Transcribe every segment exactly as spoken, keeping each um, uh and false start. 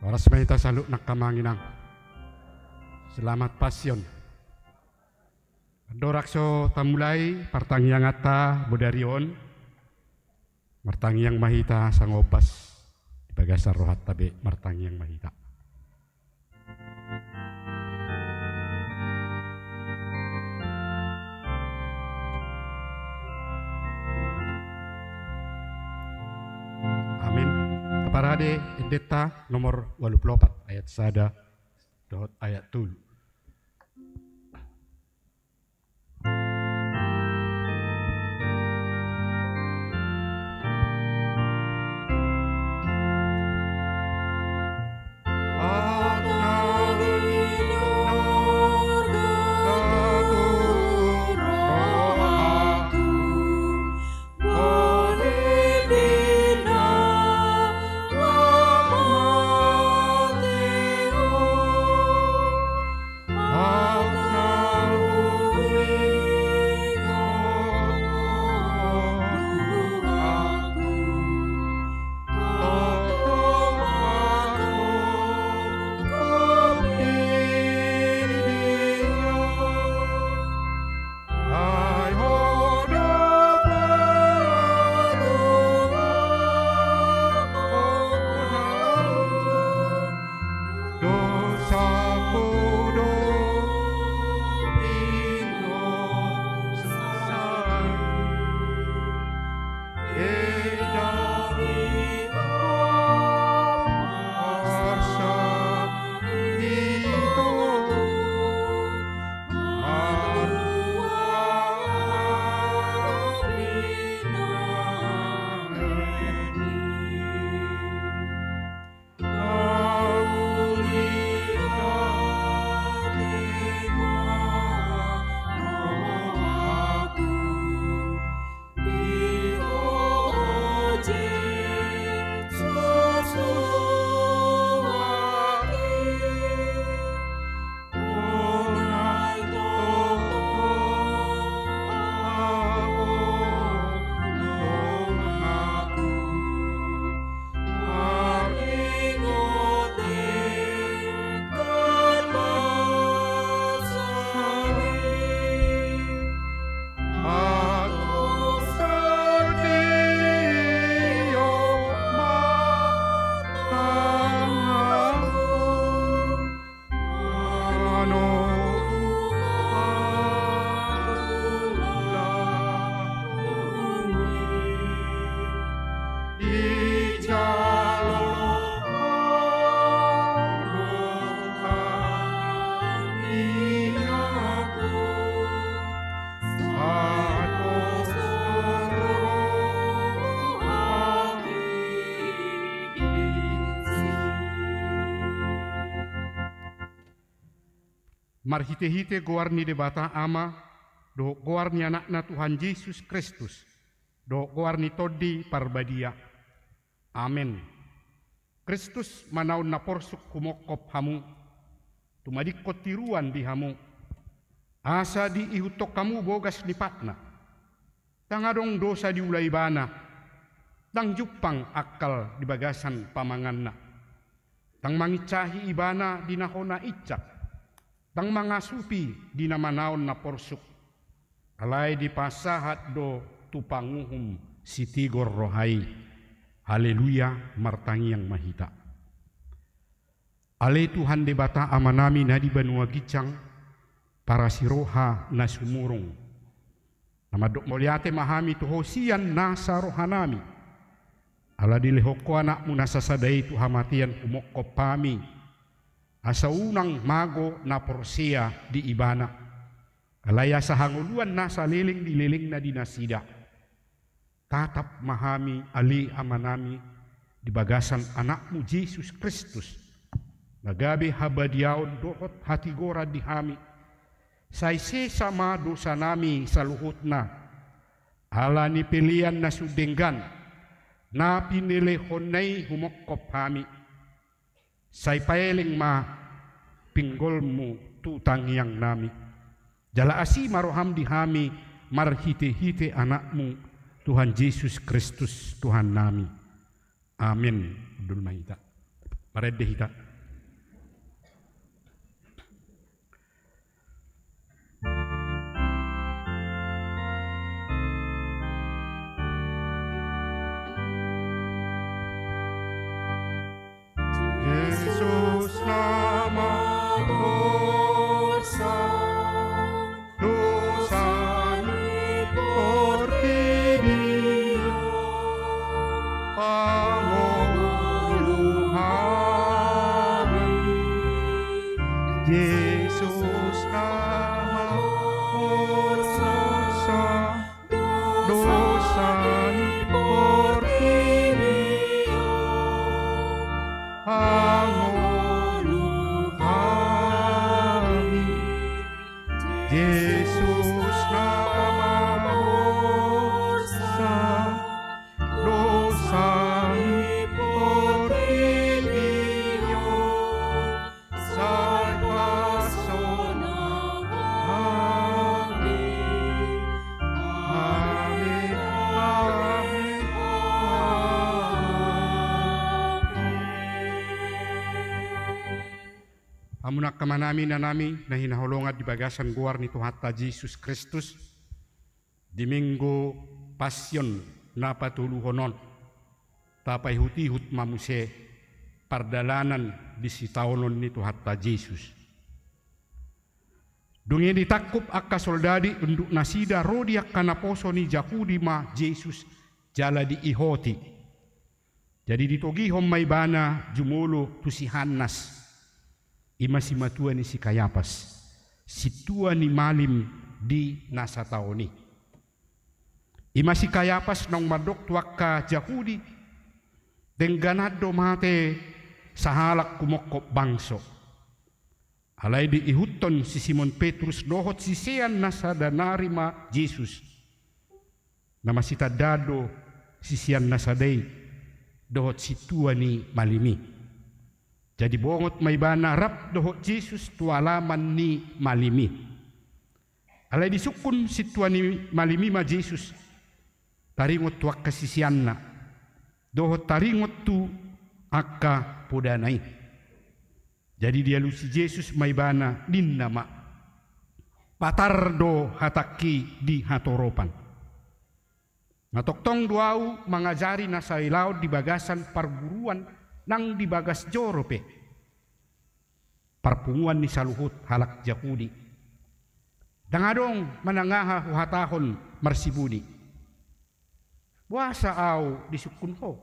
Horas ma hita saluhutna, angka amang inang. Selamat Passion. Andorang so tamulai partangianganta bodari on, martangiang ma hita sangombas, di bagasan rohanta be martangiang ma hita. Amin. Taparade endenta nomor ualu pulu opat, ayat sada dohot ayat tolu. Marhitehite goar ni Debata Ama, dohot goar ni Anakna Tuhan Jesus Kristus, dohot goar ni Tondi Parbadia. Amen. Kristus manaon na porsuk humongkop hamu, tumadingkon tiruan di hamu, asa diihuthon hamu bogas ni patna. Ndang adong dosa diula Ibana, ndang jumpang angkal di bagasan pamanganna. Ndang manginsahi Ibana di na hona insak, ndang mangasupi di na manaon na porsuk. Alai dipasahat do tu panguhum sitigor roha i. Haleluya, martangiang ma hita. Ale Tuhan Debata Amanami na di banua ginjang, parasiroha na sumurung, na mandok mauliate ma hami tu Ho sian nasa rohanami, ala dilehon Ho Anakmu na sasada i tu hamatean humongkop hami, asa unang mago na porsea di Ibana. Alai asa hangoluan na saleleng ni lelengna di nasida. Tatap ma hami, ale Amanami, di bagasan Anakmu Jesus Kristus, na gabe habadiaon dohot hatigoran di hami. Sai sesa ma dosanami saluhutna, ala ni pelean na sun denggan, na pinelehonNa i humongkop hami. Sai paeleng ma pinggolMu tu tangiangnami. Jala asi ma rohaM di hami marhitehite AnakMu, Tuhan Jesus Kristus, Tuhannami. Amen. Hundul ma hita. Marende hita. Jesus na mamorsan dosa ni portibi on, pangolu hami. Jesus na mamorsan dosa ni portibi on, pangolu hami. Jesus na mamorsan dosa ni portibi on, sai pasonang hami. Amen, amen, amen. Hamu angka amanami, inanami na hinaholongan di bagasan goar ni Tuhanta Jesus Kristus, di Minggu Passion na patoluhon on, tapaihut-ihut ma muse pardalanan di sitaonon ni Tuhanta Jesus. Dung i ditangkup angka soldadi unduk nasida ro di angka naposo ni Jahudi ma Jesus jala diihoti. Jadi ditogihon ma ibana jumolo tu si Hannas, i ma simatua ni si Kayapas, sintua ni malim di na sataon i. I ma si Kayapas naung mandok tu angka Jahudi, dengganan do mate sahalak humongkop bangso. Alai diihuthon si Simon Petrus dohot sisean na sada nari ma Jesus. Na masitandaan do sisean na sada i dohot sintua ni malim i. Jadi bongot ma ibana rap dohot Jesus tu alaman ni malim i. Alai disungkun sintua ni malim i ma Jesus taringot tu angka siseanna dohot taringot tu angka podana i. Jadi dialusi Jesus ma ibana, ninna ma, patar do hatangki di hatoropan. Na tongtong do ahu mangajari na sailaon di bagasan parguruan nang di bagas joro pe, parpunguan ni saluhut halak Jahudi. Ndang adong manang aha huhatahon marsibuni. Boasa ahu disungkun ho?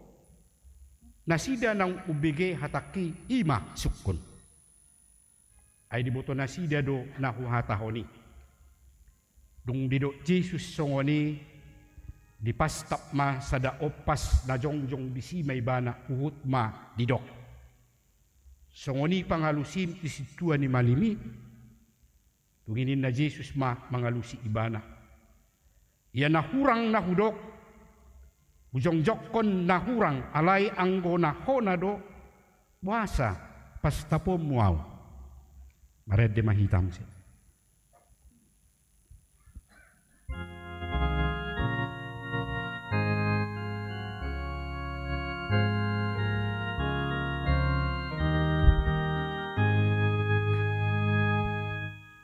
Nasida naung umbege hatangki, i ma sungkun. Ai diboto nasida do na huhatahon i. Dung didok Jesus songon i, dipastap ma sada ompas na jongjong disi ma ibana, huhut ma didok, songon i pangalusim tu sintua ni malim i. Dung i ninna Jesus ma mangalusi ibana, ia na hurang na hudok, hujongjongkon na hurang, alai anggo na hona do, boasa pastaponmu ahu? Marende ma hita muse.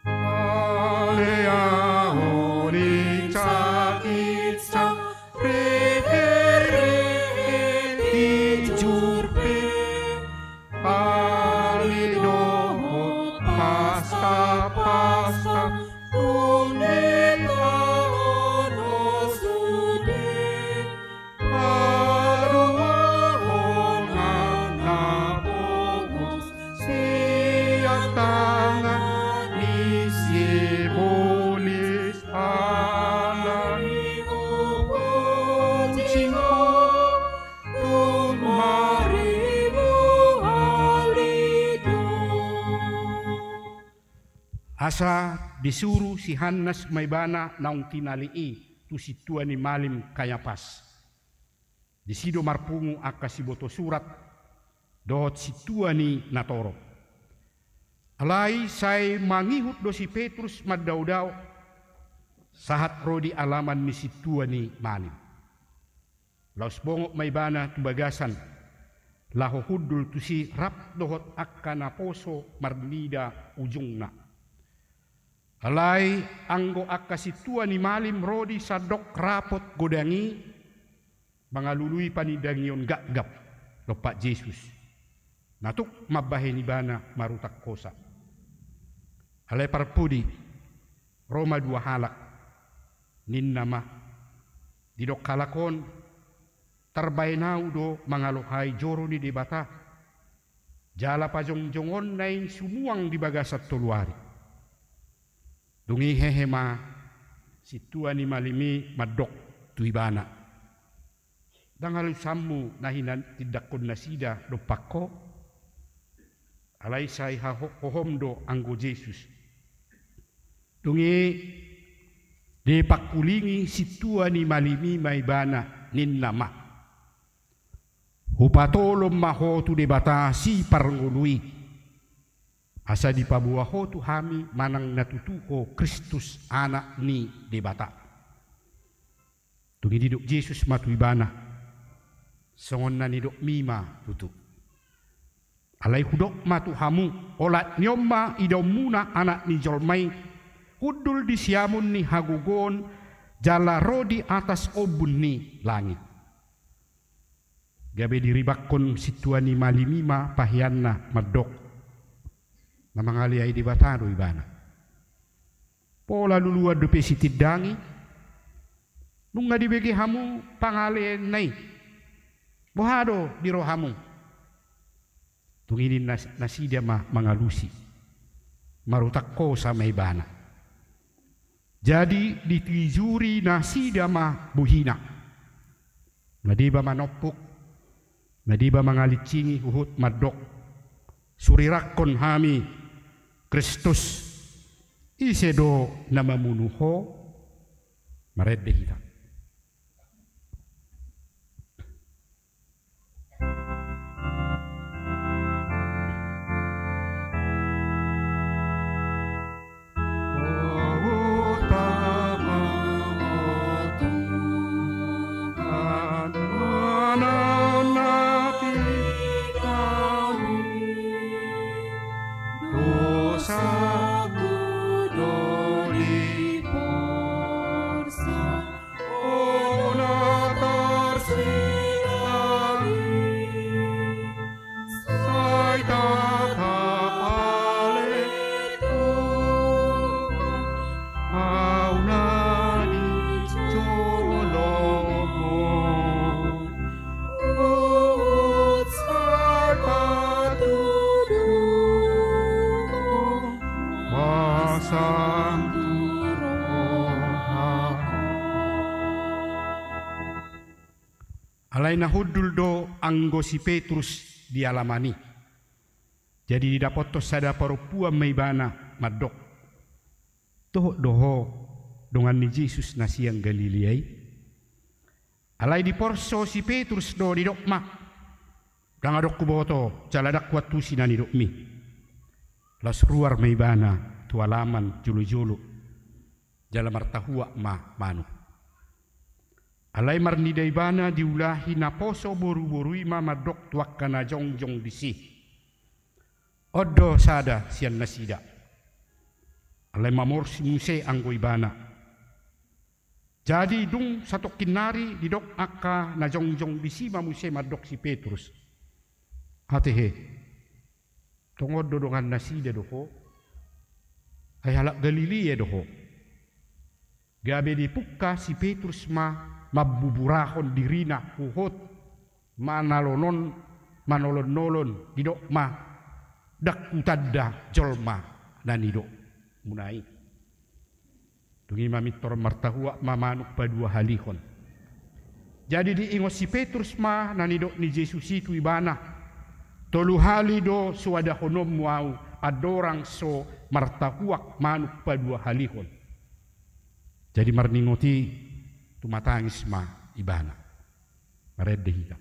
Alea honi cakit sa rehe-rehe tinjur pe, pali dohot pasta-pasta, tung ditaonon sude. Paluahon na pogos sian tangan ni si Bolis, alani hupaboa ho, tung maribur hali do. Asa disuru si Hannas ma ibana naung tinali i tu sintua ni malim Kayapas. Disi do marpungu angka siboto surat dohot sintua ni natorop. Alai sai mangihut do si Petrus mandao-dao sahat ro di alaman ni sintua ni malim. Laos bongot ma ibana tu bagasan, laho hundul tusi rap dohot angka naposo marnida ujungna. Alai anggo angka sintua ni malim ro di sandok rapot godang i, mangalului panindangion gapgap dompak Jesus. Na tuk mambahen ibana marutak hosa. Alai parpudi, ro ma dua halak, ninna ma, didok halak on, tarbahen ahu do mangalohai joro ni Debata, jala pajongjongonna i sumuang di bagasan tolu ari. Dung i hehe ma sintua ni malim i mandok tu ibana, ndang alusanmu na hinatindangkon nasida dompak ho? Alai sai haho-, hohom do anggo Jesus. Dung i dipangkulingi sintua ni malim i ma ibana, ninna ma, hupatolon ma ho tu Debata siparngolu i, asa dipaboa ho tu hami manang na tutu ho Kristus, Anak ni Debata. Dung i didok Jesus ma tu ibana, songon na nidokmi ma tutu. Alai hudok ma tu hamu, olat ni on ma idaonmuna Anak ni jolma i hundul di siamun ni hagogoon jala ro di atas ombun ni langit. Gabe diribanghon sintua ni malim i ma paheanna mandok, na mangaleai Debata do ibana. Pola luluan dope sitindangi. Nunga dibege hamu pangaleaonna i, boha do di rohamu? Dung i ninna nasida ma mangalusi, marutak hosa ma ibana. Jadi ditijuri nasida ma bohina. Na deba manompuk, na deba mangalincingi huhut mandok, surirangkon hami Kristus, ise do na mamunu ho? Marende hita. Alai na hundul do anggo si Petrus di alaman i. Jadi didapothon sada parompuan ma ibana mandok, dohot do ho dongan ni Jesus na sian Galilea i? Alai diporso si Petrus do, didok ma, ndang adong huboto jala ndang huantusi na nidokmi. Laos ruar ma ibana tu alaman jolojolo jala martahuak ma manuk. Alai marnida ibana diulahi naposo boruboru i ma mandok tu angka na jongjong disi, on do sada sian nasida. Alai mamorsi muse anggo ibana. Jadi dung satongkin nari didok angka na jongjong disi ma muse mandok si Petrus, ate he, tongon do dongan nasida do ho? Ai halak Galilea do ho. Gabe dipungka si Petrus ma mambuburahon dirina huhut manolonon, manolonnolon, didok ma, ndang hutanda jolma na nidokmuna i. Dung i ma mintor martahuak ma manuk paduahalihon. Jadi diingot si Petrus ma na nidok ni Jesus i tu ibana, tolu hali do so adahononmu ahu andorang so martahuak manuk paduahalihon. Jadi marningot i tumatangis ma ibana. Marende hita.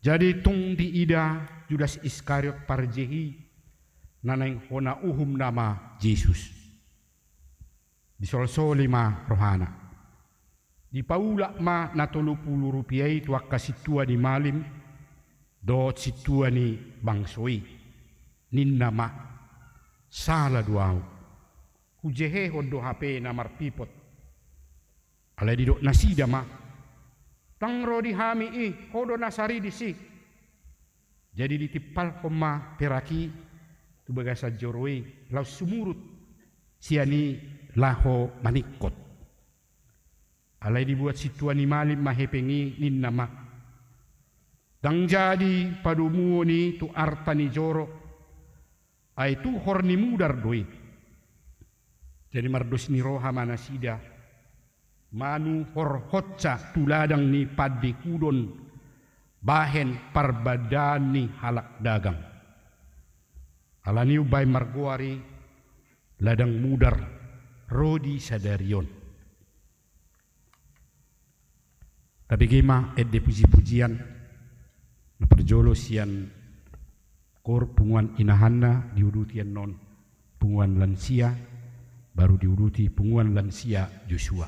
Jadi tung diida Judas Iskariot parjehi, na naeng hona uhum nama Jesus. Disolsoli ma rohana. Dipaulak ma na tolu pulu rupia i tu angka sintua ni malim dohot sintua ni bangso i. Ninna ma, sala do ahu. Hujehehon do hape na marpipot. Alai didok nasida ma, ndang ro di hami i, ho do na saridis i. Jadi ditimpalhon ma perak i tu bagasan joro i, laos sumurut sian i laho maningkot. Alai dibuat sintua ni malim ma hepeng i, ninna ma, ndang jadi padomuon i tu arta ni joro, ai tuhor ni mudar do i. Jadi mardos ni roha ma nasida manuhorhonsa tu ladang ni pandihudon bahen parbandaan ni halak dagang. Alani i umbahen margoar i ladang mudar ro di sadari on. Tabege ma ende pujipujian na parjolo sian kor punguan inahanna, diuduti annon punguan lansia, baru diuduti punguan lansia Josua.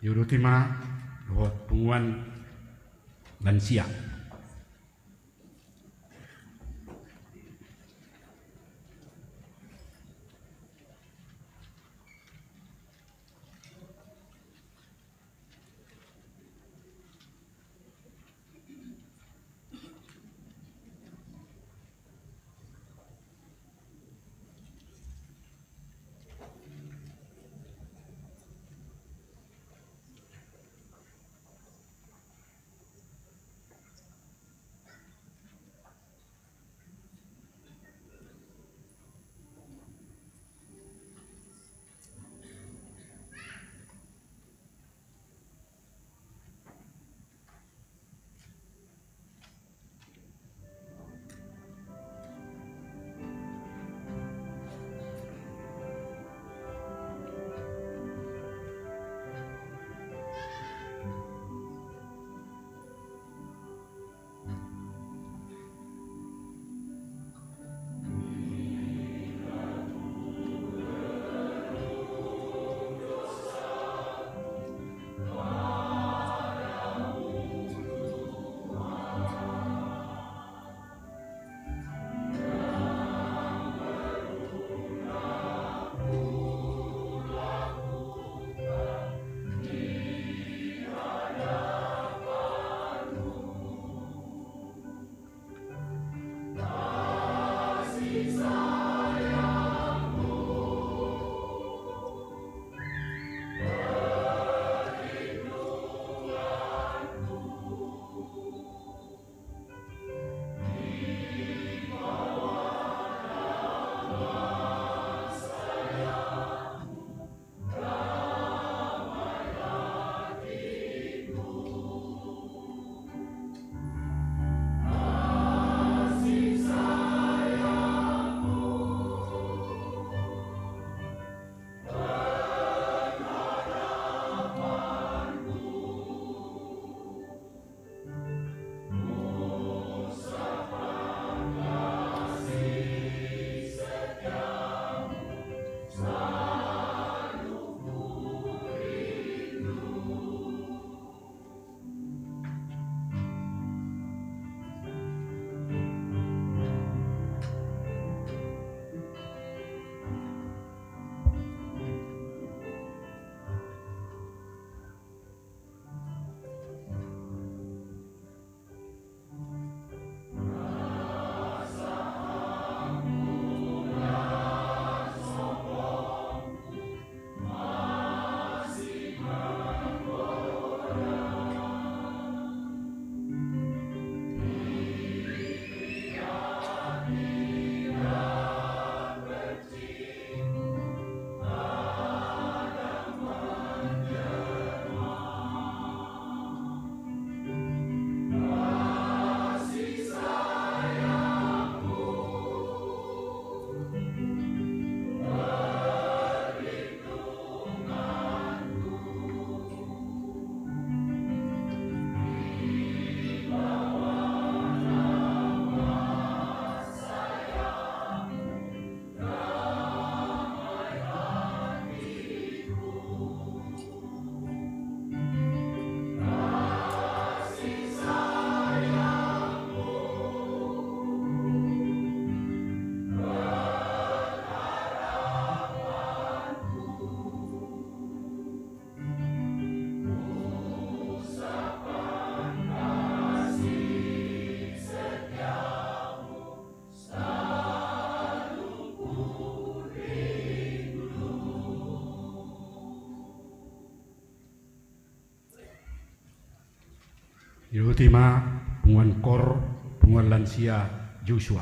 Diuduti ma dohot punguan lansia. Diuduti ma punguan kor, punguan lansia Josua.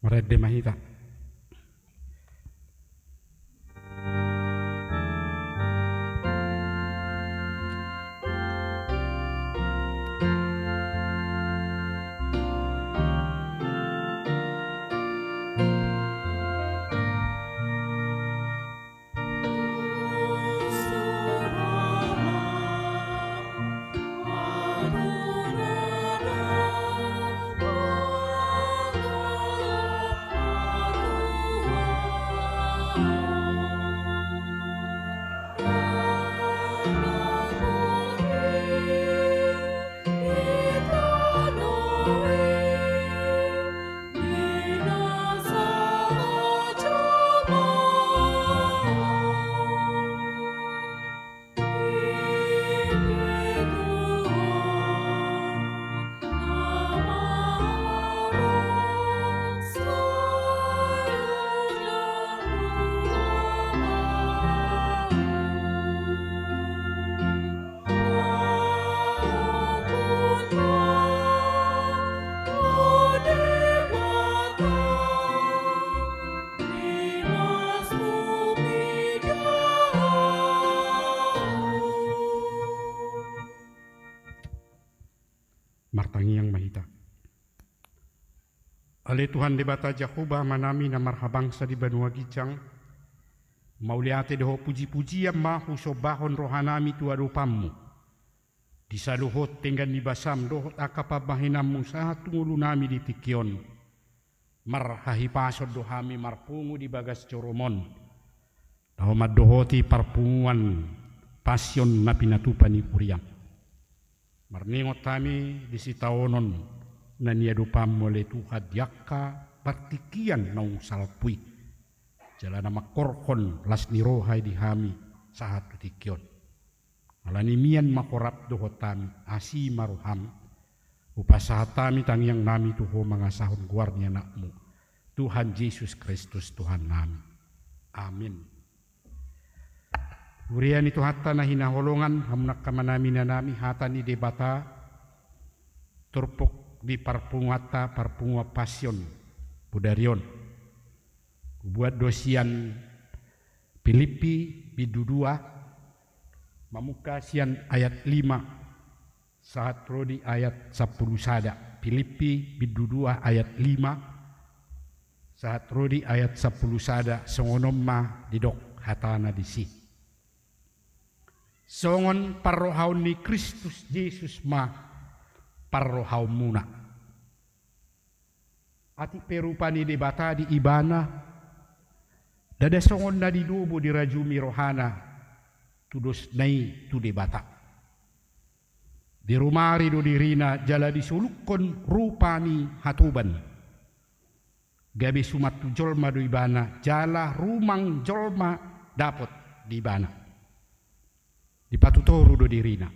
Rende ma hita. Martangiang ma hita. Ale Tuhan Debata Jahowa, Amanami na marhabangsa di banua ginjang, mauliate dohot pujipujian ma husombahon rohanami tu adopanMu. Di saluhut denggan ni basaM dohot angka pambahenanMu sahat tu ngolunami di tingki on, marhahipason do hami marpungu di bagas joroMon, laho mandohoti parpunguan Pasion na pinatupa ni huriaM. Marningot hami di sitaonon na niadopanMu ale Tuhan di angka partingkian naung salpu i, jala na mangkorhon las ni roha i di hami sahat tu tingki on. Alani i mian ma ho rap dohot hami, asi ma rohaM, hupasahat hami tangiangnami tu Ho mangasahon goar ni AnakMu, Tuhan Jesus Kristus Tuhannami. Amin. Huria ni Tuhanta na hinaholongan, hamu angka amanami, inanami, hata ni Debata turpuk di parpunguanta, parpunguan Pasion bodari on. Hubuat do sian Pilippi bindu dua, mamungka sian ayat lima sahat ro di ayat sampulu sada. Pilippi bindu dua ayat lima sahat ro di ayat sampulu sada, songon on ma didok hatana disi. Songon parrohaon ni Kristus Jesus ma parrohaonmuna. Atik pe rupa ni Debata di Ibana, ndada songon na didobo dirajumi rohana tudosna i tu Debata. Dirumari do dirina jala disolukkon rupa ni hatoban. Gabe suman tu jolma do Ibana, jala rumang jolma dapot di Ibana. Dipatutoru do dirina.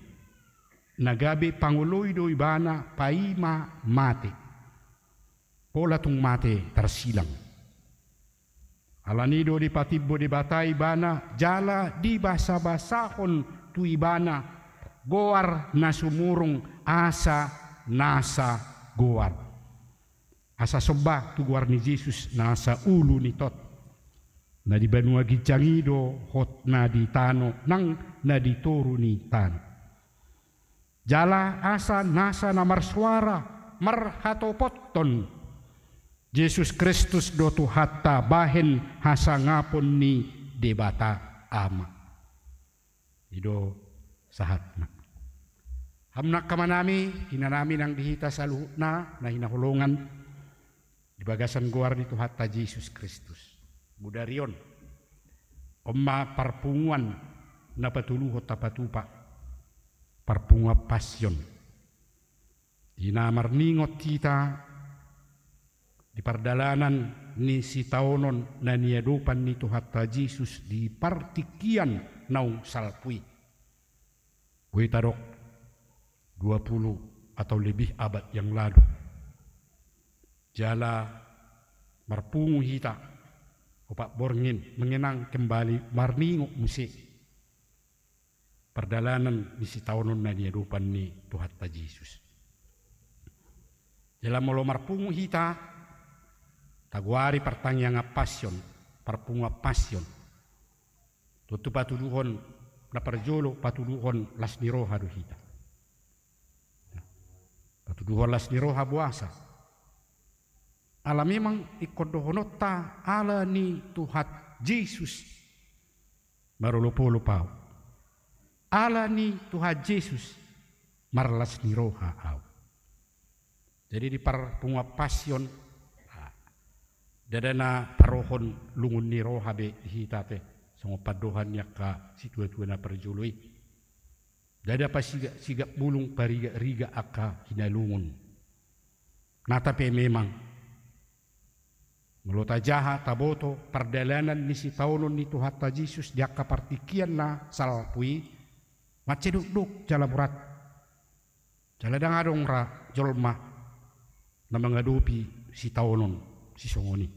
Na gabe pangoloi do Ibana paima mate. Pola tung mate tarsilang. Alani i do dipatimbo Debata Ibana jala dibasabasahon tu Ibana goar na sumurung asa nasa goar. Asa somba tu goar ni Jesus nasa ulu ni tot. Na di banua ginjang i do hot na di tano nang na di toru ni tano. Jala asa nasa na marsoara marhatopothon Jesus Kristus do Tuhanta bahen hasangapon ni Debata Ama. I do sahatna. Hamu angka amanami, inanami nang di hita saluhutna na hinaholongan di bagasan goar ni Tuhanta Jesus Kristus. Bodari on. On ma parpunguan na patoluhon tapatupa. Parpunguan Pasion. Di na marningot hita di pardalanan ni sitaonon na niadopan ni Tuhanta Jesus di partingkian naung salpu i. Boi tadok dua puluh atau lebih abad yang lalu. Jala marpungu hita opat borngin mengenang kembali, marningot muse pardalanan ni sitaonon na niadopan ni Tuhanta Jesus. Jala molo marpungu hita Tagoari partangiangan Passion, parpunguan Passion. Tontu patuduhon na parjolo, patuduhon las ni roha do hita. Patuduhon las ni roha boasa? Ala memang ingkon dohononta ala ni Tuhan Jesus marolopolop ahu. Ala ni Tuhan Jesus marlas ni roha ahu. Jadi di parpunguan Passion, ah, ndada na parohon lungun ni roha be di hita ate, songon pandohan ni angka situatua na parjolo i. Ndada pasigapsigap bulung, parigatrigat angka hinalungun. Nata pe memang, molo tajaha taboto pardalanan ni sitaonon ni Tuhanta Jesus di angka partingkian na salpu i, mansai dokdok jala borat. Jala ndang adong ra jolma na mangadopi sitaonon sisongon i.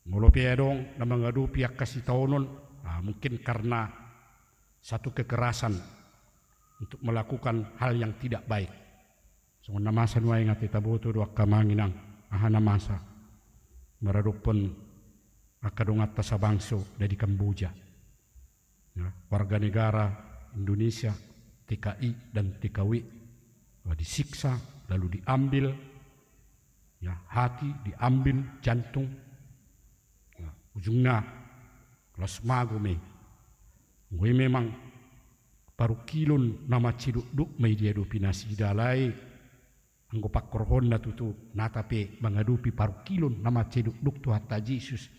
Molo pe adong na mangadopi angka sitaonon, ah, mungkin karena satu kekerasan untuk melakukan hal yang tidak baik. Songon na masa nuaeng ate, taboto do angka amang inang aha na masa maradophon angka donganta sabangso na di Kamboja. Ya, warga negara Indonesia, T K I dan T K W, disiksa, lalu diambil, ya, hati, diambil jantung. Ya, ujungna las mago ma i. Anggo i memang parungkilon na mansai dokdok ma i diadopi nasida, alai anggo pangkorhonna tutu, nata pe mangadopi parungkilon na mansai dokdok Tuhanta Jesus,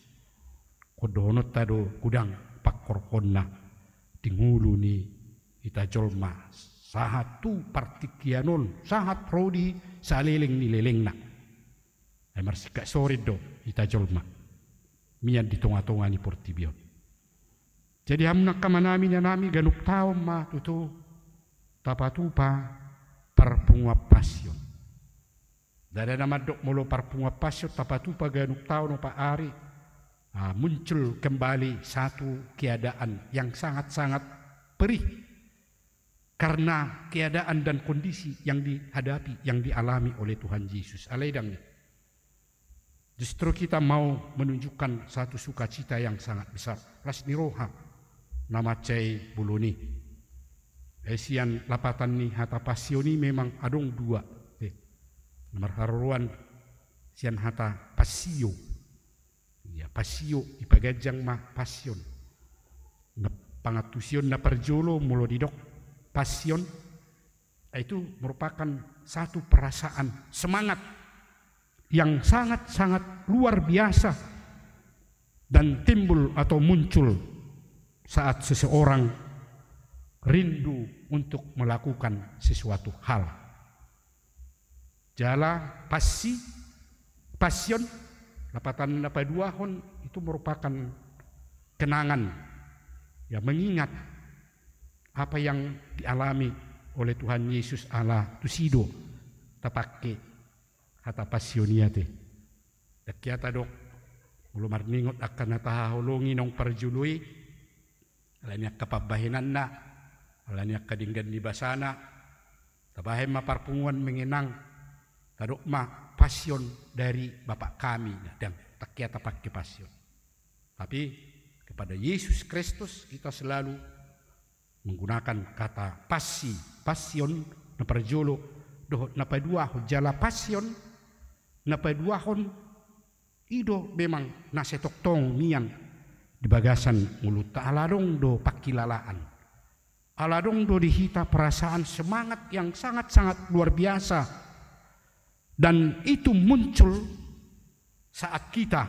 ingkon dohononta do godang pangkorhonna di ngolu ni hita jolma sahat tu partingkian on, sahat ro di saleleng ni lelengna. Ai marsingkat sorin do hita jolma mian di tongatonga ni portibi on. Jadi hamu angka amanami, inanami, ganup taon ma tutu tapatupa parpunguan Passion. Ndada na mandok molo parpunguan Passion tapatupa ganup taon opat ari, ah, muncul kembali satu keadaan yang sangat-sangat perih karena keadaan dan kondisi yang dihadapi, yang dialami oleh Tuhan Yesus. Alai ndang i. Justru kita mau menunjukkan satu sukacita yang sangat besar. Las ni roha na mansai bolon i. Eh, sian lapatan ni hata Passion i memang adong dua. Eh, na marharoroan sian hata passio. Ya, passio, dipaganjang ma passion. Na pangantusion na parjolo molo didok passion, itu merupakan satu perasaan semangat yang sangat-sangat luar biasa dan timbul atau muncul saat seseorang rindu untuk melakukan sesuatu hal. Jala passi, passion, lapatan na paduahon itu merupakan kenangan, ya, mengingat apa yang dialami oleh Tuhan Yesus. Ala tusi do tapake hata passion i ate. Dang hea tadok, molo marningot angka na tahaholongi naung parjolo i, ala ni angka pambahenanna, ala ni angka denggan ni basana, tabahen ma parpunguan mengenang, tadok ma passion dari Bapak kami. Nah, dang, dang hea tapake passion. Tapi kepada Yesus Kristus kita selalu menggunakan kata passi, passion, na parjolo, dohot na paduahon. Jala passion na paduahon i do memang na sai tongtong mian di bagasan ngolunta, ala adong do pangkilalaan. Ala adong do di hita perasaan semangat yang sangat-sangat luar biasa. Dan itu muncul saat kita,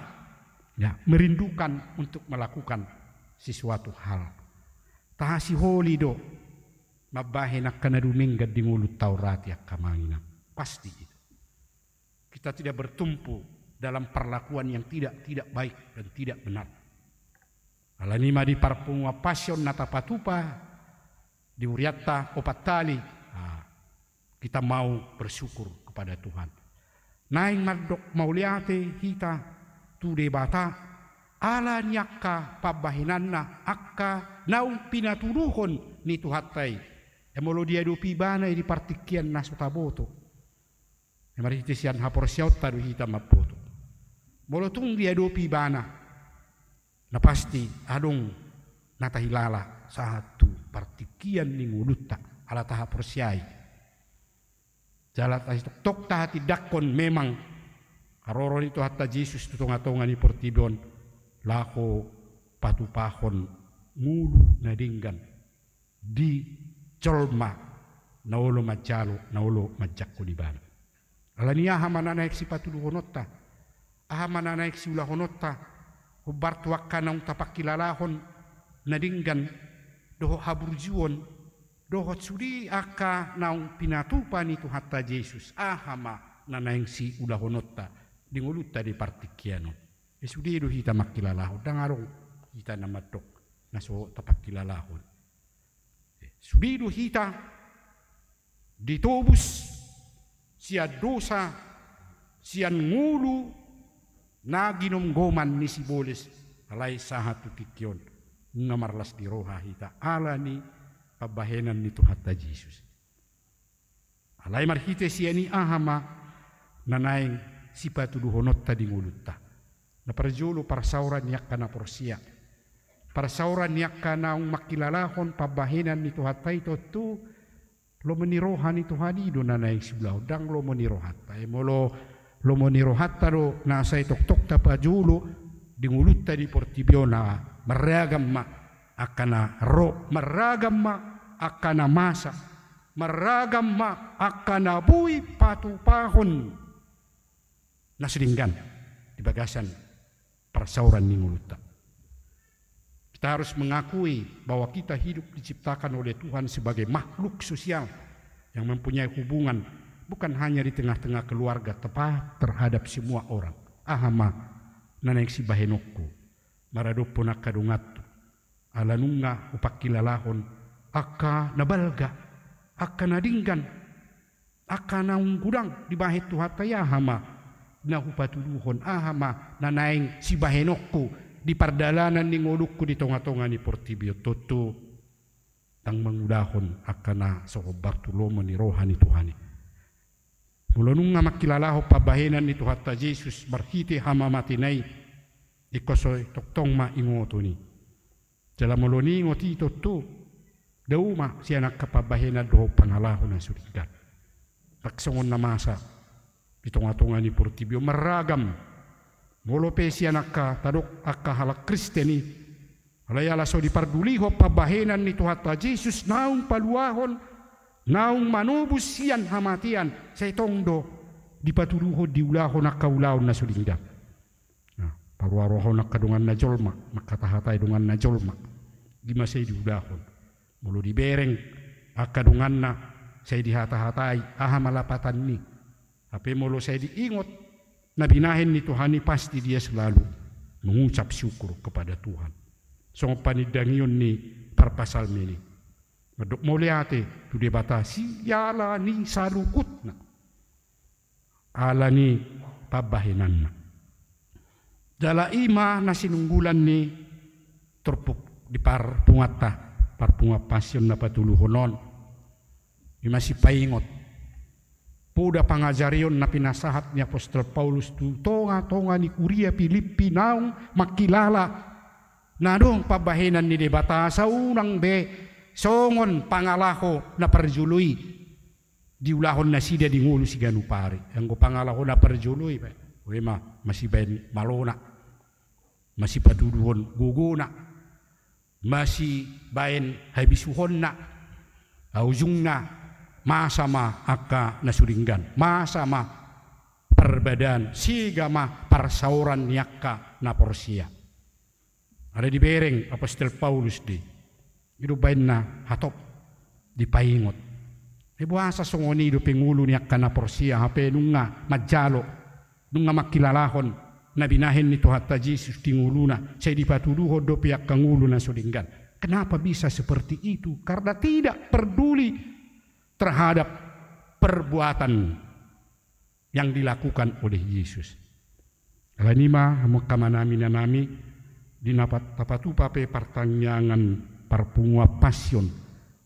ya, merindukan untuk melakukan sesuatu hal. Tahasiholi do mambahen angka na dumenggan di ngolunta on, ate angka amang inang. Pasti itu. Kita tidak bertumpu dalam perlakuan yang tidak, tidak baik dan tidak benar. Ala ni i ma di parpunguan passion na tapatupa di hurianta opat hali, nah, kita mau bersyukur kepada Tuhan. Naeng mandok mauliate hita tu Debata ala ni angka pambahenanna, angka naung pinatuduhon ni Tuhanta i. E, molo diadopi ibana i di partingkian na so taboto, e, marhite sian haporseaonta do hita mamboto. Molo tung diadopi ibana, na pasti adong na tahilala sahat tu partingkian ni ngolunta, ala tahaporseai. Jala sai tongtong tahatindangkon memang haroro ni Tuhanta Jesus tu tongatonga ni portibi on, laho patupahon ngolu na denggan di jolma na olo manjalo, na olo manjangkon ibana. Alani aha ma na naeng sipatuduhononta? Aha ma na naeng siulahononta? Hombar tu angka naung tapangkilalahon na denggan dohot haburjuon, dohot sude angka naung pinatupa ni Tuhanta Jesus. Aha ma na naeng siulahononta di ngolunta di partingkian on? E, sude do hita mangkilalahon, ndang adong hita na mandok na so tapangkilalahon. Sude do hita ditobus sian dosa, sian ngolu na ginomgoman ni sibolis, alai sahat tu tingki on nunga marlas ni roha hita alani pambahenan ni Tuhanta Jesus. Alai marhite sian i aha ma na naeng sipatuduhononta di ngolunta? Na parjolo, parsaoran ni angka na porsea. Parsaoran ni angka naung mangkilalahon pambahenan ni Tuhanta i tontu lomo ni roha ni Tuhan i do na naeng siulahon, ndang lomo ni rohanta. E, molo lomo ni rohanta do na sai tongtong tapajolo di ngolunta di portibi on, na marragam ma angka na ro, marragam ma angka na masa, marragam ma angka na boi patupahon na so denggan di bagasan parsaoran ni ngolunta. Kita harus mengakui bahwa kita hidup diciptakan oleh Tuhan sebagai makhluk sosial yang mempunyai hubungan bukan hanya di tengah-tengah keluarga, tetapi terhadap semua orang. Aha ma na naeng sibahenonku maradophon angka dongantu? Ala nunga hupangkilalahon angka na balga, angka na denggan, angka naung godang dibahen Tuhanta i, aha ma na hupatuduhon? Aha ma na naeng sibahenonku di pardalanan ni ngolungku di tongatonga ni portibi on? Tontu ndang mangulahon angka na so hombar tu lomo ni roha ni Tuhan i. Molo nunga mangkilalahon pambahenan ni Tuhanta Jesus marhite hamamatena i, ingkon sai tongtong ma ingoton i. Jala molo niingot i tontu, dao ma sian angka pambahenan dohot pangalaho na so denggan. Ndang songon na masa di tongatonga ni portibi on, marragam. Molo pe sian angka, tadok angka halak Kristen i, alai ala so dipardulihon pambahenan ni Tuhanta Jesus naung paluahon, naung manobus sian hamatean, sai tong do dipatuduhon, diulahon angka ulaon na so denggan. Nah, paruaruahon angka donganna jolma, mangkatahatai donganna jolma, i ma sai diulahon. Molo dibereng angka donganna, sai dihatahatai, aha ma lapatan ni. Hape molo sai diingot na binahen ni Tuhan i, pasti dia selalu mengucap syukur kepada Tuhan. Songon panindangion ni parpsalmen i, mandok mauliate tu Debata siala ni saluhutna, ala ni pambahenanna. Jala i ma na sinunggulan ni turpuk di parpunguanta, parpunguan Pasion na patoluhon on. I ma sipaingot poda pangajarion na pinasahat ni apostel Paulus tu tongatonga ni huria Pilippi naung mangkilala na adong pambahenan ni Debata, asa unang be songon pangalaho na parjolo i diulahon nasida di ngolu siganup ari. Anggo pangalaho na parjolo i, ba, i ma masibaen malona, masipatuduhon gogona, masibaen habisuhonna, ujungna masa ma angka na so denggan, masa ma parbadaan, sega ma parsaoran ni angka na porsea. Ala dibereng apostel Paulus do i, i do baenna hatop dipaingot. Ai boasa songon i dope ngolu ni angka na porsea, hape nunga manjalo, nunga mangkilalahon na binahen ni Tuhanta Jesus di ngoluna, sai dipatuduhon dope angka ngolu na so denggan. Kenapa bisa seperti itu? Karena tidak peduli terhadap perbuatan yang dilakukan oleh Yesus. Alani i ma, hamu angka amanami, inanami, di na pat-, tapatupa pe partangiangan parpunguan Pasion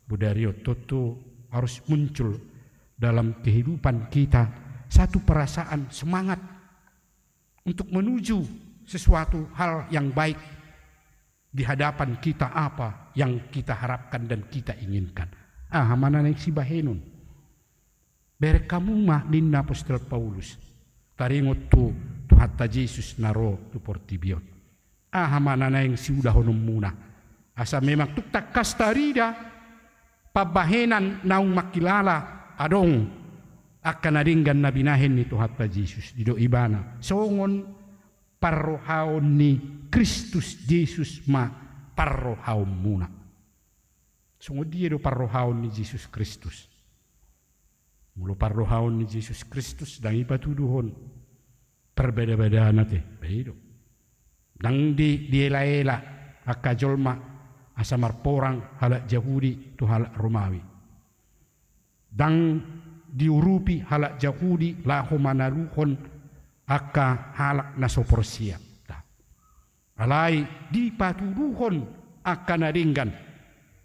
bodari on, tontu harus muncul dalam kehidupan kita satu perasaan semangat untuk menuju sesuatu hal yang baik di hadapan kita, apa yang kita harapkan dan kita inginkan. Aha ma na naeng sibahenon? Bereng hamu ma, ninna apostel Paulus, taringot tu Tuhanta Jesus na ro tu portibi on. Aha ma na naeng siulahononmuna? Asa memang tung tangkas tarida pambahenan naung mangkilala adong angka na denggan na binahen ni Tuhanta Jesus, didok ibana songon parrohaon ni Kristus Jesus ma parrohaonmuna. Songon dia do parrohaon ni Jesus Kristus? Molo parrohaon ni Jesus Kristus, ndang i patuduhon parbadabadana te, ba i do. Ndang di, dielaela angka jolma asa marporang halak Jahudi tu halak Romawi. Ndang diurupi halak Jahudi laho manaluhon angka halak na so porsea. Alai dipatuduhon angka na denggan,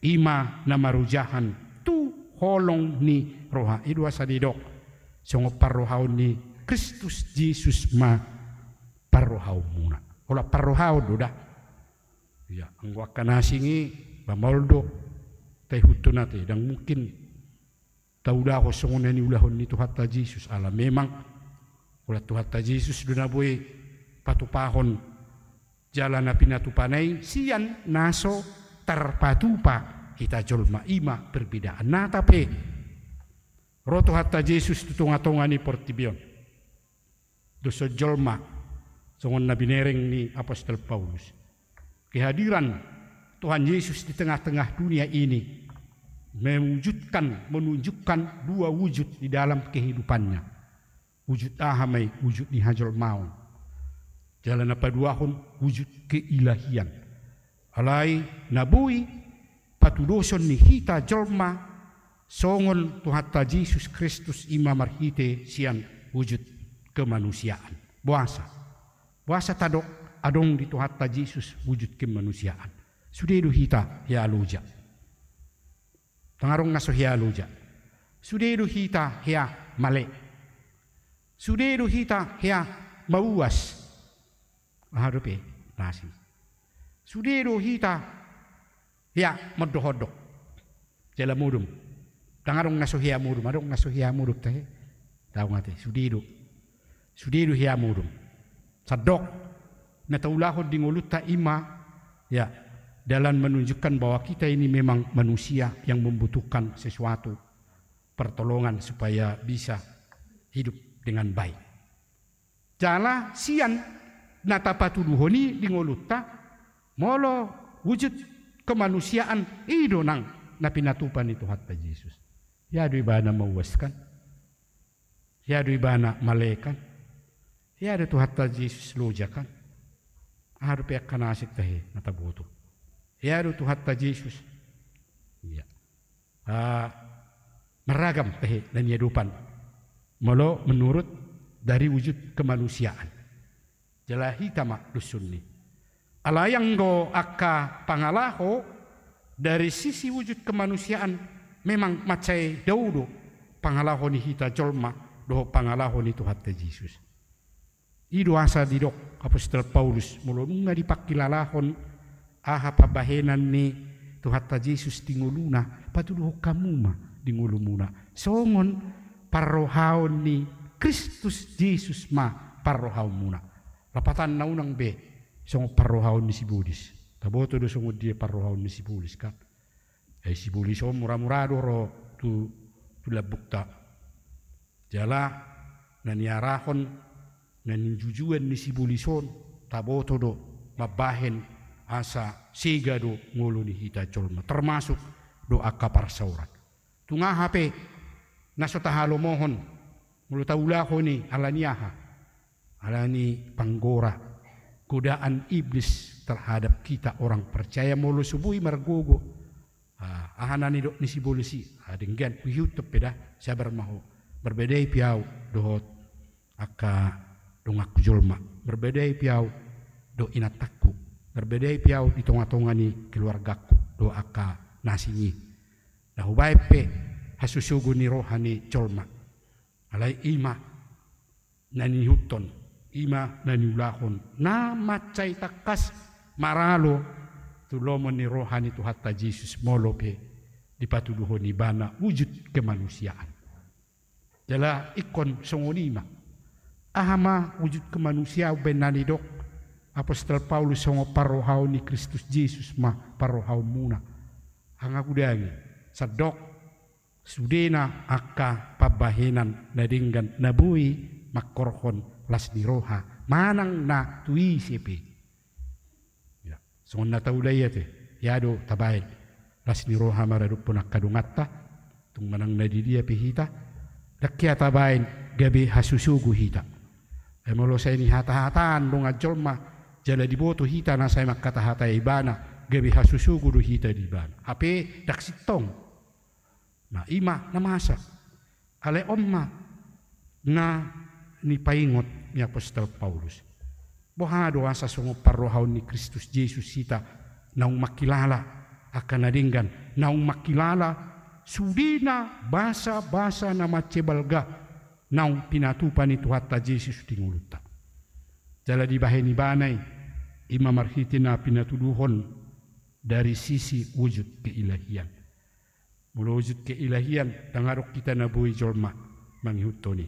i ma na marojahan tu holong ni roha. I do asa didok songon parrohaon ni Kristus Jesus ma parrohaonmuna. Holan parrohaon do da. Ia, anggo angka na asing i, ba maol do taihuthon ate, ndang mungkin taulahon songon na niulahon ni Tuhanta Jesus, ala memang holan Tuhanta Jesus do na boi patupahon jala na pinatupana i sian na so tarpatupa hita jolma, i ma perbedaannata pe. Ro Tuhanta Jesus tu tongatonga ni portibi on. Doshon jolma, songon na binereng ni apostel Paulus. Kehadiran Tuhan Yesus di tengah-tengah dunia ini mewujudkan, menunjukkan dua wujud di dalam kehidupannya. Wujud aha ma i? Wujud ni hajolmaon. Jala na paduahon, wujud keilahian. Alai na boi patudoson ni hita jolma songon Tuhanta Jesus Kristus, i ma marhite sian wujud kemanusiaan. Boasa? Boasa tadok adong di Tuhanta Jesus wujud kemanusiaan? Sude do hita hea loja. Ndang adong na so hea loja. Sude do hita hea male. Sude do hita hea mauas. Aha dope na asing? Sude do hita hea mandohondok jala modom. Ndang adong na so hea modom, adong na so hea modom tahe? Ndang adong ate, sude do. Sude do hea modom. Sandok na taulahon di ngolunta, i ma, ya, dalam menunjukkan bahwa kita ini memang manusia yang membutuhkan sesuatu pertolongan supaya bisa hidup dengan baik. Jala sian na tapatuduhon i di ngolunta, molo wujud kemanusiaan, i do nang na pinatupa ni Tuhanta Jesus. Hea do ibana mauas kan? Hea do ibana male kan? Hea do Tuhanta Jesus loja kan? Aha dope angka na asing tahe na taboto? Hea do Tuhanta Jesus. Ia. Ah, marragam tahe na niadopan molo menurut dari wujud kemanusiaan. Jala hita ma doshon ni. Alai anggo angka pangalaho dari sisi wujud kemanusiaan, memang mansai dao do pangalaho ni hita jolma dohot pangalaho ni Tuhanta Jesus. I do asa didok apostel Paulus, molo nunga dipangkilalahon aha pambahenan ni Tuhanta Jesus di ngoluna, patuduhon hamu ma di ngolumuna songon parrohaon ni Kristus Jesus ma parrohaonmuna. Lapatanna, unang be songon parrohaon ni sibolis. Taboto do songon dia parrohaon ni sibolis kan? Ai sibolis on muramura do ro tu, tu lambungta. Jala na niarahon, na nijujuan ni sibolis on, taboto do mambahen asa sega do ngolu ni hita jolma, termasuk do angka parsaoran. Tung aha pe na so tahalomohon, molo taulahon i, ala ni aha? Ala ni panggora, godaan iblis terhadap kita orang percaya molo so boi margogo. Ah, aha na nidok ni sibolis i? Ah, denggan, huihuthon pe da, sabar ma ho. Marbeda i pe au dohot angka donganku jolma. Marbeda i pe au dohot inantangku. Marbeda i pe au di tongatonga ni keluargangku dohot angka na asing i. Na hubahen pe hasosogon ni roha ni jolma. Alai i ma na niihuthon, Ima na niulahon na mansai tangkas maralo tu lomo ni roha ni Tuhanta Jesus molo pe dipatuduhon ibana wujud kemanusiaan. Jala ingkon songon i ma. Aha ma wujud kemanusiaan baen na nidok apostel Paulus songon parrohaon ni Kristus Jesus ma parrohaonmuna. Hangagudangi, sandok sudena angka pambahenan na denggan na boi mangkorhon las ni roha manang na tu ise pe. Ya, songon na taula i ate, ia do tabaen las ni roha maradophon angka donganta, tung manang na di dia pe hita, ndang ia tabaen gabe hasosogo hita. Ai molo sai nihatahataon dongan jolma, jala diboto hita na sai mangkatahata ibana, gabe hasosogo do hita di ibana. Hape ndang sintong. Nah, ima na masa. Alai on ma na nipaingot ni apostel Paulus. Boha do asa songon parrohaon ni Kristus Jesus hita naung mangkilala angka na denggan, naung mangkilala sudena basabasa na mansai balga naung pinatupa ni Tuhanta Jesus di ngolunta. Jala dibahen ibana i, ima marhite na pinatuduhon dari sisi wujud keilahian. Molo wujud keilahian, ndang adong hita na boi jolma mangihuthon i.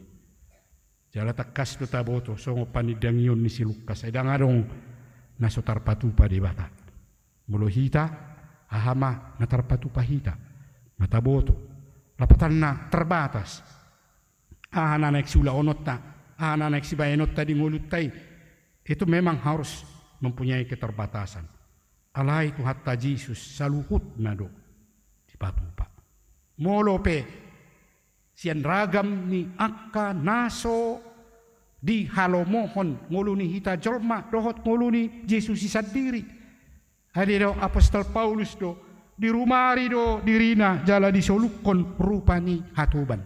Jala tangkas do taboto songon panindangion ni si Lukas, ai ndang adong na so tarpatupa Debata. Molo hita, aha ma na tarpatupa hita? Na taboto. Lapatanna terbatas. Aha na naeng siulahononta, aha na naeng sibahenonta di ngolunta i, itu memang harus mempunyai keterbatasan. Alai Tuhanta Jesus saluhutna do dipatupa. Molo pe sian ragam ni angka na so dihalomohon ngolu ni hita jolma dohot ngolu ni Jesus i sandiri. Ai didok apostel Paulus do, dirumari do dirina jala disolukhon rupa ni hatoban.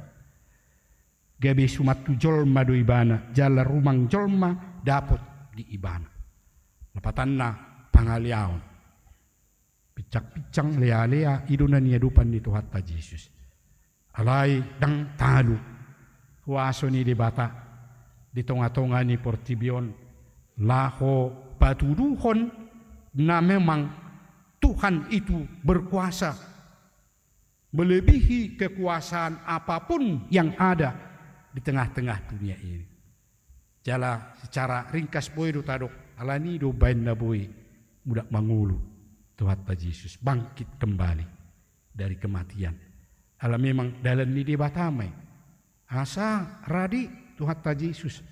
Gabe suman tu jolma do ibana, jala rumang jolma dapot di ibana. Lapatanna pangaleaon. Pincang-pincang, lea-lea, i do na niadopan ni Tuhanta Jesus. Alai ndang talu huaso ni Debata di tonga-tonga ni portibi on laho patuduhon na memang Tuhan itu berkuasa melebihi kekuasaan apapun yang ada di tengah-tengah dunia ini. Jala secara ringkas boi do tadok, alani do baen na boi mulak mangolu Tuhanta Jesus, bangkit kembali dari kematian. Ala memang dalan ni Debata ma i. Asa radi Tuhanta Jesus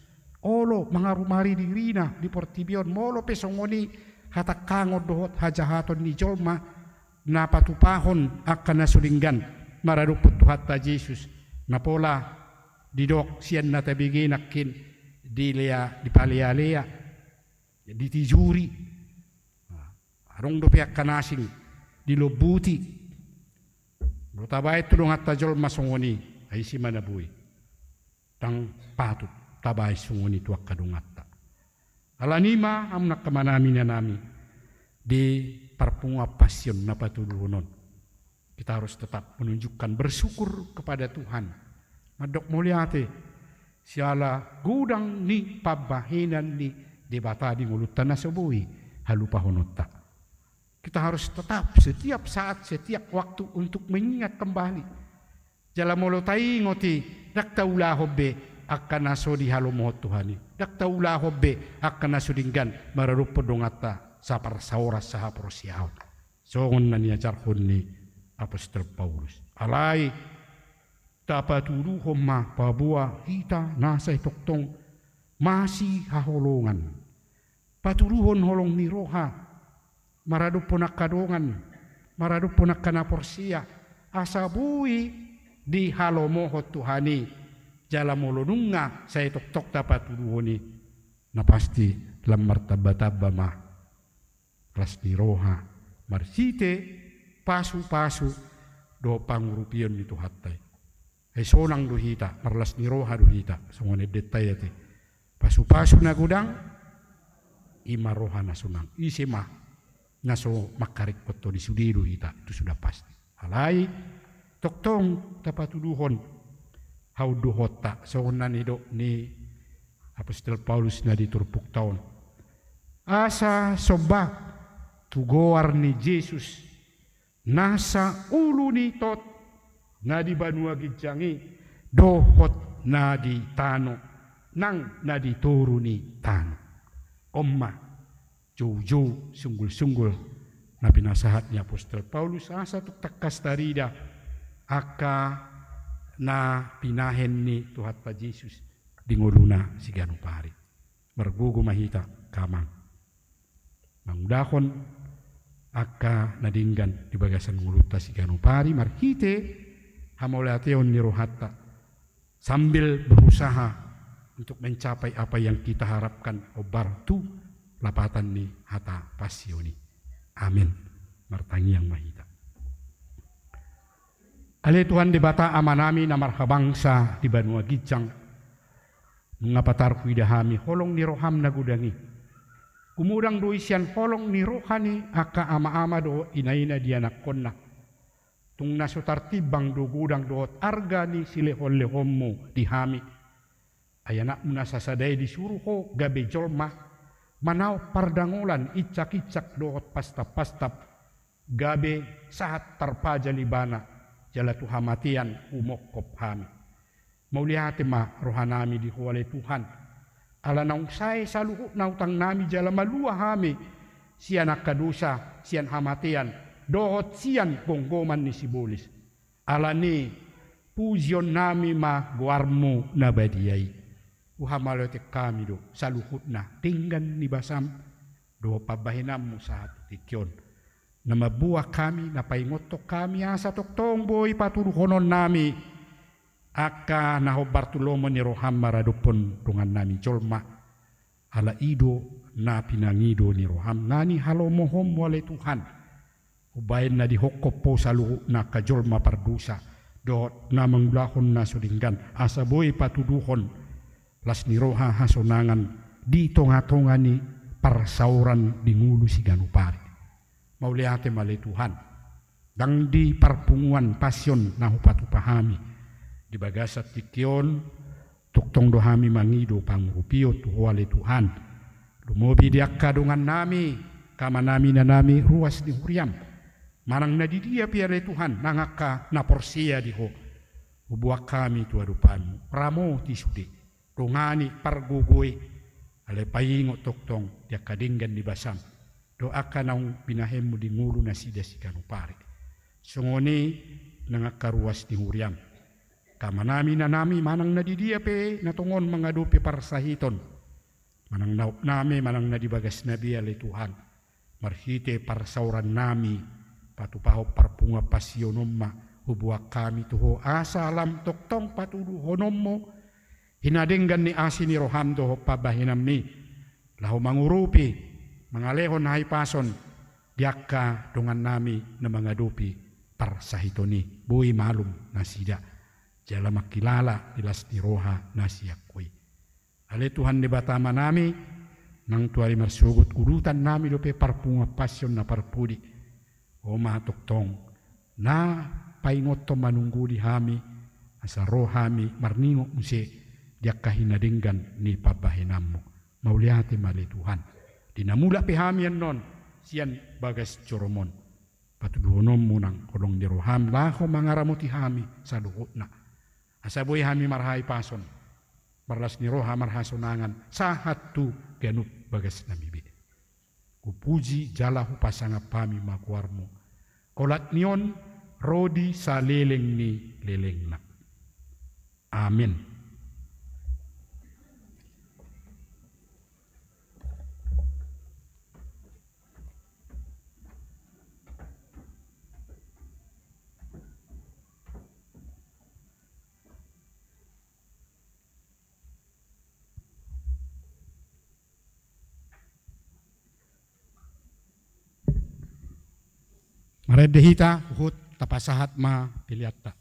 olo mangarumari dirina di portibi on, molo pe songon i hatangkangon dohot hajahaton ni jolma na patupahon angka na so denggan maradophon Tuhanta Jesus, na pola didok sian na tabege nangkin dilea, dipalea-lea, ditijuri. Adong dope angka na asing dilombuti. Molo tabaen tu donganta jolma songon i, ai ise ma na boi? Ndang patut tabaen songon i tu angka donganta. Alani ma hamu angka amanami, inanami, di parpunguan Pasion na patuduhon on, kita harus tetap menunjukkan bersyukur kepada Tuhan. Mandok mauliate siala godang ni pambahenan ni Debata di ngolunta na so boi halupahononta. Kita harus tetap setiap saat, setiap waktu untuk mengingat kembali. Jala molo taingot i, ndang taulahon be angka na so dihalomohon Tuhan i. Ndang taulahon be angka na so denggan maradophon donganta saparsaoran sahaporseaon. Songon na niajarhon ni apostel Paulus. Alai tapatuduhon ma paboa hita na sai tongtong masihaholongan. Patuduhon holong ni roha maradophon angka dongan, maradophon angka na porsea, asa boi dihalomohon Tuhan i. Jala molo nunga sai tongtong tapatuduhon i, na pasti lam martamba-tamba ma las ni roha marhite pasu-pasu dohot pangurupion ni Tuhanta i. Ai sonang do hita, marlas ni roha do hita, songon endenta i ate. Pasu-pasu na godang, i ma roha na sonang. Ise ma na so mangkaringkothon i? Sude do hita, itu sudah pasti. Alai tongtong tapatuduhon haunduhonta, songon na nidok ni Apostel Paulus na di turpukta on. Asa somba tu goar ni Jesus, nasa ulu ni tot na di banua ginjang i, dohot na di tano, nang na di toru ni tano. On ma joujou, sunggulsunggul na pinasahat ni apostel Paulus, asa tung tangkas tarida angka na pinahen ni Tuhanta Jesus di ngoluna siganup ari. Margogo ma hita, angka amang, mangulahon angka na denggan di bagasan ngolunta siganup ari marhite hamauliateon ni rohanta, sambil berusaha untuk mencapai apa yang kita harapkan, hombar tu lapatan ni hata pasion i. Amen. Martangiang ma hita. Ale Tuhan Debata Amanami na marhabangsa di banua ginjang, nunga patar huida hami holong ni roham na godang i. Gumodang do i sian holong ni roha ni angka amaama dohot inaina di anakkonna. Tung na so tartimbang do godang dohot arga ni silehonlehonmu di hami. Ai anakmu na sasada i disuru ho gabe jolma, manaon pardangolan, insakinsak dohot pastappastap, gabe sahat tarpajal ibana, jala tu hamatean humongkop hami. Mauliate ma rohanami di ho ale Tuhan. Ala naung sae saluhutna utangnami jala malua hami sian angka dosa, sian hamatean, dohot sian gomgoman ni sibolis. Alani i, pujionnami ma goarmu na badia i. Huhamauliateon hami do saluhutna denggan ni basam dohot pambahenanmu sahat tu tingki on. Na mamboan hami, na paingothon hami, asa tongtong boi patuduhononnami angka na hombar tu lomo ni roham maradophon dongannami jolma. Ala i do na pinangido ni roham, na nihalomohonmu ale Tuhan. Umbaen na dihongkop ho saluhutna angka jolma pardosa dohot na mangulahon na so denggan, asa boi patuduhon las ni roha hasonangan di tongatonga ni parsaoran di ngolu siganup ari. Mauliate ma ale Tuhan. Ndang di parpunguan pasion na hupatupa hami di bagasan tingki on, tongtong do hami mangido pangurupion tu ho ale Tuhan. Lumobi di angka dongannami, angka amanami, inanami, ruas ni huriam. Manang na di dia pe ale Tuhan, nang angka na porsea di ho. Huboan hami tu adopanmu, ramoti sude. Dongani, pargogoi, alai paingot tongtong di angka denggan ni basam dohot angka naung binahenmu di ngolu nasida siganup ari. Songon i nang angka ruas ni huriam, angka amanami, inanami, manang na di dia pe na tongon mangadopi parsahiton, manang na opnami, manang na di bagasna be ale Tuhan. Marhite parsaorannami, patupahon parpunguan pasiononma, huboan hami tu ho asa lam tongtong patuduhononmu i na denggan ni asi ni roham dohot pambahenanmi, laho mangurupi, mangalehon hahipason di angka dongannami na mangadopi parsahiton i, boi malum nasida jala mangkilala di las ni roha na sian ho i. Ale Tuhan Debata Amanami, nang tu ari marsogot ulutannami dope parpunguan pasion na parpudi. Ho ma tongtong na paingothon manungguli hami, asa ro hami marningot muse di angka hinadenggan ni pambahenanmu. Mauliate ma ale Tuhan. Di na mulak pe hami annon sian bagas joroMon, patuduhononmu nang holong ni roham laho mangaramoti hami saluhutna, asa boi hami marhahipason, marlas ni roha, marhasonangan sahat tu ganup bagasnami be. Hupuji jala hupasangap hami ma goarmu, olat ni on ro di saleleng ni lelengna. Amen. Marende hita, huhut tapasahat ma peleanta.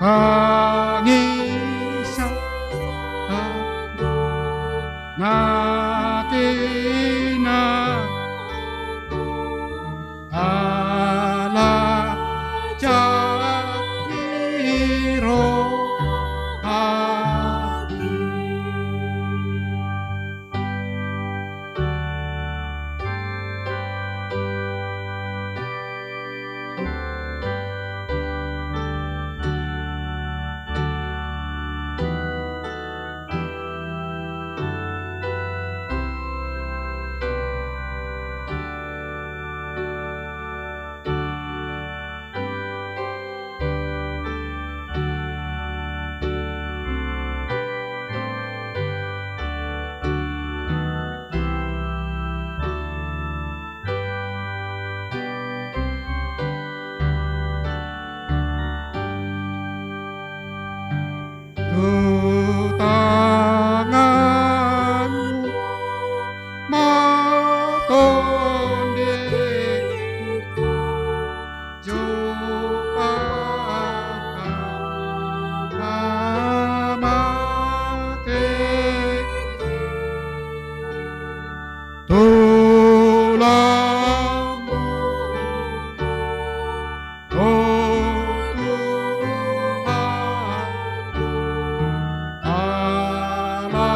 Tangisan na tina ala jani rohangku. Tu tanganmu ma tondingku, jumpang ma mate. Tulangmu, o Tuhanku, ala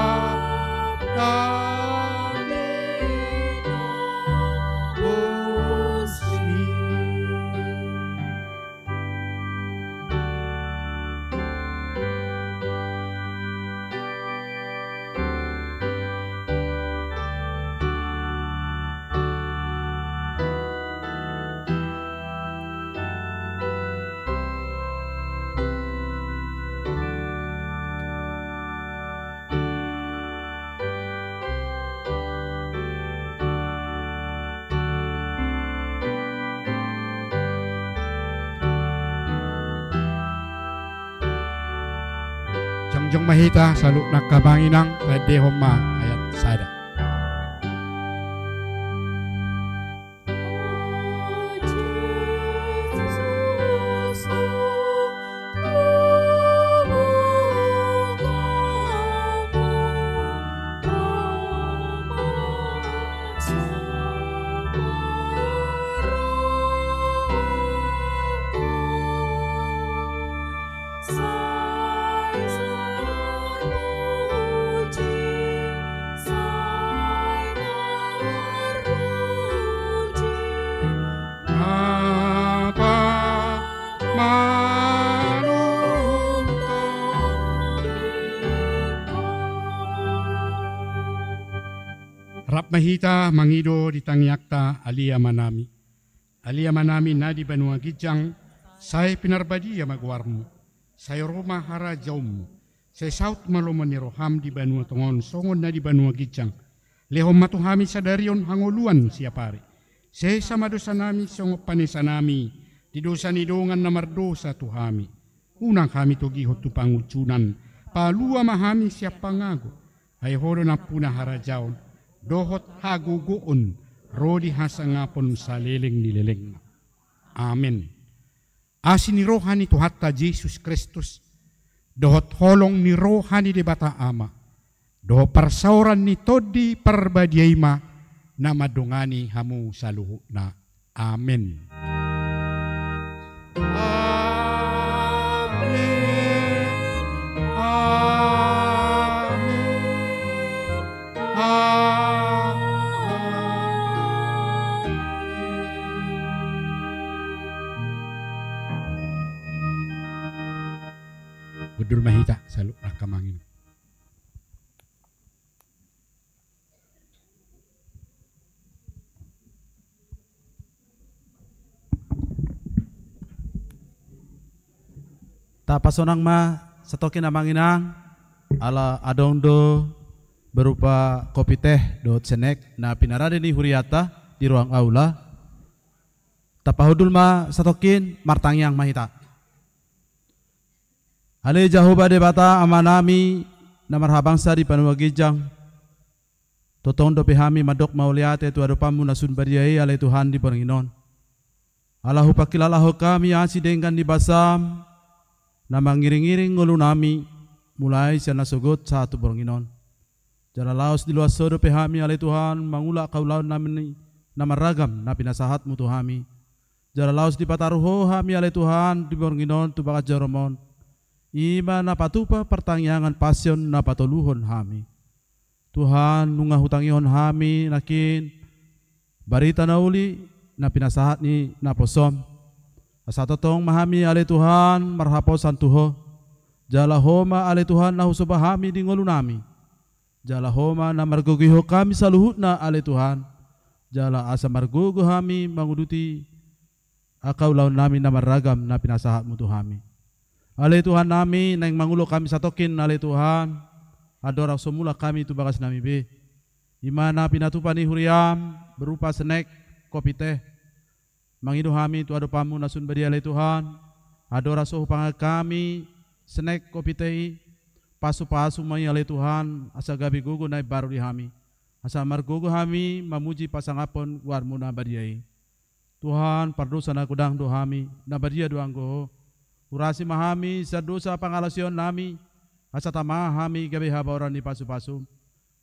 daging dosa. Jongjong ma hita saluhutna angka amang inang, taendehon ma ayat sada. Rap ma hita mangido di tangiangta, Ale Amanami. Ale Amanami na di banua ginjang, sai pinarbadia ma goarmu. Sai ro ma harajaonmu. Sai saut ma lomo ni roham di banua tonga on songon na di banua ginjang. Lehon ma tu hami sadari on hangoluan siapari. Sesa ma dosanami songon panesanami di dosa ni dongan na mardosa tu hami. Unang hami togihon tu pangunjunan, palua ma hami sian pangago. Ai Ho do nampuna harajaon dohot hagogoon ro di hasangapon saleleng ni lelengna. Amen. Asi ni roha ni Tuhanta Jesus Kristus, dohot holong ni roha ni Debata Ama, dohot parsaoran ni Tondi Parbadia i ma na mandongani hamu saluhutna. Amen. Amen. Amen. Amen. Hundul ma hita saluhutna angka amang inang. Tapasonang ma satongkin amang inang, ala adong do berupa kopi teh dohot senek na pinarade ni huriata di ruang aula. Tapahundul ma satongkin, martangiang ma hita. Ale Jahowa Debata Amanami na marhabangsa di banua ginjang, tongtong dope hami mandok mauliate tu adopanmu na sun badia i, ale Tuhan, di borngin on. Ala hupangkilalahon hami asi denggan ni basam, na mangiring-iring ngolunami, mulai sian na sogot sahat tu borngin on. Jala laos diloas Ho dope hami, ale Tuhan, mangula angka ulaonnami na marragam na pinasahat-Mu tu hami. Jala laos dipataru Ho hami, ale Tuhan, di borngin on tu bagas jarom on. I ma na patupa partangiangan pasion na patoluhon hami. Tuhan, nunga hutangihon hami nangkin barita na uli na pinasahat ni naposo-M. Asa tongtong ma hami, ale Tuhan, marhaposan tu Ho. Jala Ho ma, ale Tuhan, na husoba hami di ngolunami. Jala Ho ma na margogoihon hami saluhutna, ale Tuhan. Jala asa margogo hami manguduti angka ulaonnami na marragam na pinasahat-Mu tu hami. Ale Tuhannami, naeng mangolu hami satongkin, ale Tuhan, andorang so mulak hami tu bagasnami be. I ma na pinatupa ni huria-M berupa snack, kopi, teh. Mangido hami tu adopan-Mu na sun badia, ale Tuhan, andorang so hupangan hami snack, kopi, teh i, pasu-pasu ma i, ale Tuhan, asa gabe gogo na imbaru di hami. Asa margogo hami mamuji pasangaphon goar-Mu na badia i. Tuhan, pardosa na godang do hami, na badia do anggo Ho. Urasi ma hami sian dosa pangalaosionnami, asa tama hami gabe habaoran ni pasu-pasu-M.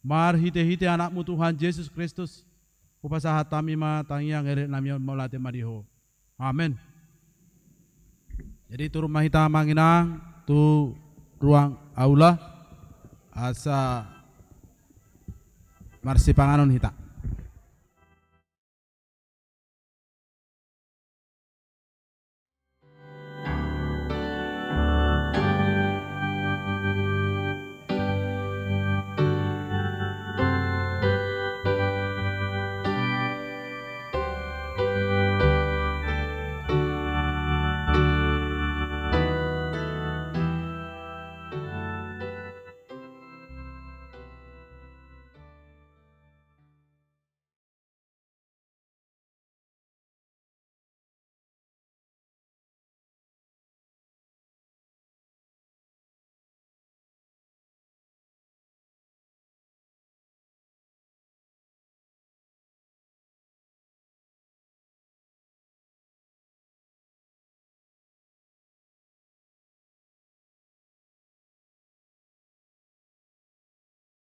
Marhite-hite Anak-Mu Tuhan Jesus Kristus, hupasahat hami ma tangiang hehetnami on, mauliate ma di Ho. Amen. Jadi turun ma hita amang inang tu ruang aula, asa marsipanganon hita.